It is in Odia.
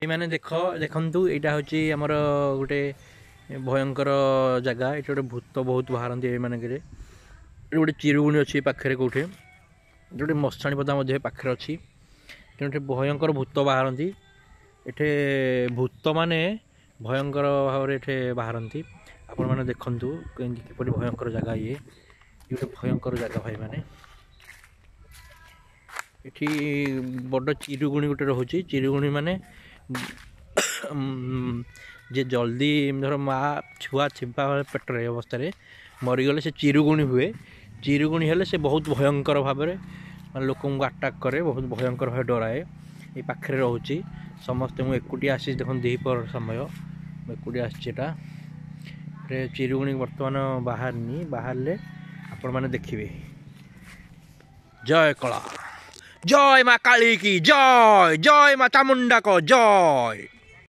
ଏମାନେ ଦେଖ, ଦେଖନ୍ତୁ, ଏଇଟା ହେଉଛି ଆମର ଗୋଟେ ଭୟଙ୍କର ଜାଗା। ଏଠି ଗୋଟେ ଭୂତ ବହୁତ ବାହାରନ୍ତି ଏମାନଙ୍କରେ। ଏଠି ଗୋଟେ ଚିରୁଗୁଣି ଅଛି ପାଖରେ କେଉଁଠି, ଏଠି ଗୋଟେ ମଶାଣି ପଦା ମଧ୍ୟ ପାଖରେ ଅଛି। ତେଣୁ ଏଠି ଭୟଙ୍କର ଭୂତ ବାହାରନ୍ତି। ଏଠି ଭୂତମାନେ ଭୟଙ୍କର ଭାବରେ ଏଠି ବାହାରନ୍ତି। ଆପଣମାନେ ଦେଖନ୍ତୁ କେମିତି କିପରି ଭୟଙ୍କର ଜାଗା ଇଏ। ଇଏ ଗୋଟେ ଭୟଙ୍କର ଜାଗା ଭାଇମାନେ। ଏଠି ବଡ଼ ଚିରୁଗୁଣି ଗୋଟେ ରହୁଛି। ଚିରୁଗୁଣି ମାନେ ଯେ ଜଲ୍ଦି ଧର ମା ଛୁଆ ଥିବା ପେଟରେ ଅବସ୍ଥାରେ ମରିଗଲେ ସେ ଚିରୁଗୁଣି ହୁଏ। ଚିରୁଗୁଣି ହେଲେ ସେ ବହୁତ ଭୟଙ୍କର ଭାବରେ ମାନେ ଲୋକଙ୍କୁ ଆଟାକ୍ କରେ, ବହୁତ ଭୟଙ୍କର ଭାବେ ଡରାଏ। ଏଇ ପାଖରେ ରହୁଛି ସମସ୍ତେ। ମୁଁ ଏକୁଟିଆ ଆସିଛି, ଦେଖନ୍ତୁ, ଦ୍ୱିପହର ସମୟ, ମୁଁ ଏକୁଟିଆ ଆସିଛି। ଏଟା ଚିରୁଗୁଣି ବର୍ତ୍ତମାନ ବାହାରିନି, ବାହାରିଲେ ଆପଣମାନେ ଦେଖିବେ। ଜୟ କଳା, ଜୟ ମା କାଳୀ କି ଜୟ, ଜୟ ମା ଚାମୁଣ୍ଡାକ ଜୟ।